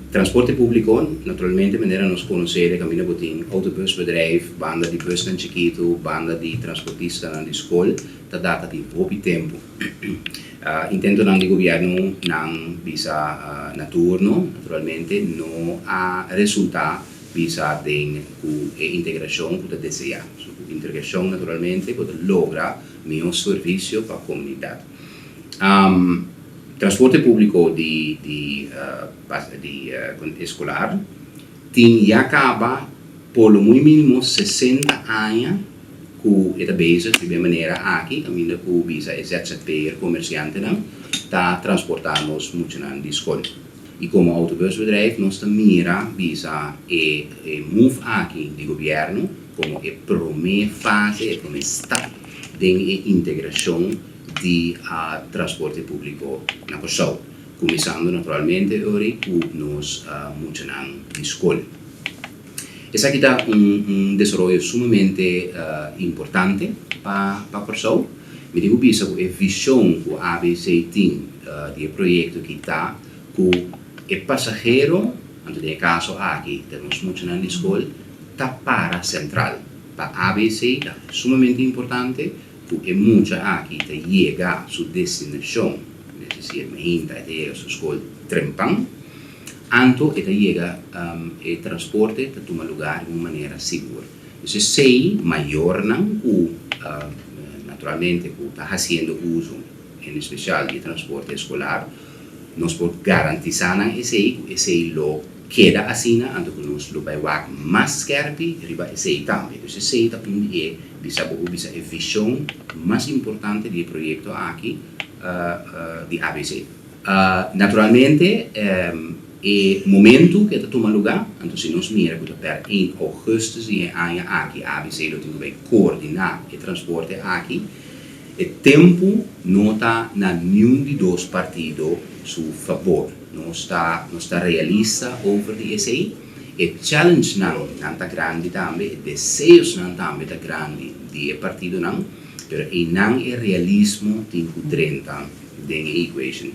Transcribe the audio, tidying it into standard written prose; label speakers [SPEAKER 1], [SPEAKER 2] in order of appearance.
[SPEAKER 1] Transporte públiko, naturalmente, manera nos konosé, kaminda bo tin autobusbedrijf, banda di bùsnan chikitu, banda di transportistanan di skol, ta data di hopi tempu. Intentonan di gobièrnunan bisa na turno, naturalmente, no a resultá bisa den ku e integrashon ku ta deseá. So, ku integrashon, naturalmente, por logra mihó servisio pa komunidat. Transporte públiko di eskolar tin ya kaba por lo muy mínimo 60 aña ku e ta bezig di manera aki, kaminda ku bisa e ZZP komersiantenan ta transportá nos muchanan di skol. I komo autobusbedrijf nos ta mira bisa e move aki di gobièrnu komo e promé fase, e promé stap den e integrashon di transporte públiko na Kòrsou. Kuminsando naturalmente ku nos muchanan di skol. Esaki ta un desaroyo sumamente importante pa Kòrsou. Mi ta bisa ku e vishon ku ABC tin di proyekto ku ta ku e pasahero, anto den kaso aki, di nos muchanan di skol, ta para sentral. Pa ABC ta sumamente importante ku e mucha aki ta yega su destinashon, es desir, mainta ta yega su skol trempan, anto e ta yega e transporte ta tuma lugá di un manera sigur. Entonses, esei mayornan ku naturalmente ku ta hasiendo uso, en espesial di transporte eskolar, nos por garantisá nan esei, esei lo keda asina, anto ku nos lo bai wak mas skèrpi riba esei tambe. Entonses, esei ta un di e bisa bo bisa e vishon mas importante di e proyekto aki di ABC. Naturalmente, e momento ku ta tuma lugá, anto si nos mira ku per 1 ougùstùs di aña aki, ABC lo tin ku koordiná e transporte aki, e tempu no ta na ningun di dos partido su fabor. Nos ta realista over di esei. E challengenan ta grandi tambe, e deseonan tambe ta grandi di e partidonan, pero einan e realismo tin ku drenta den e equation.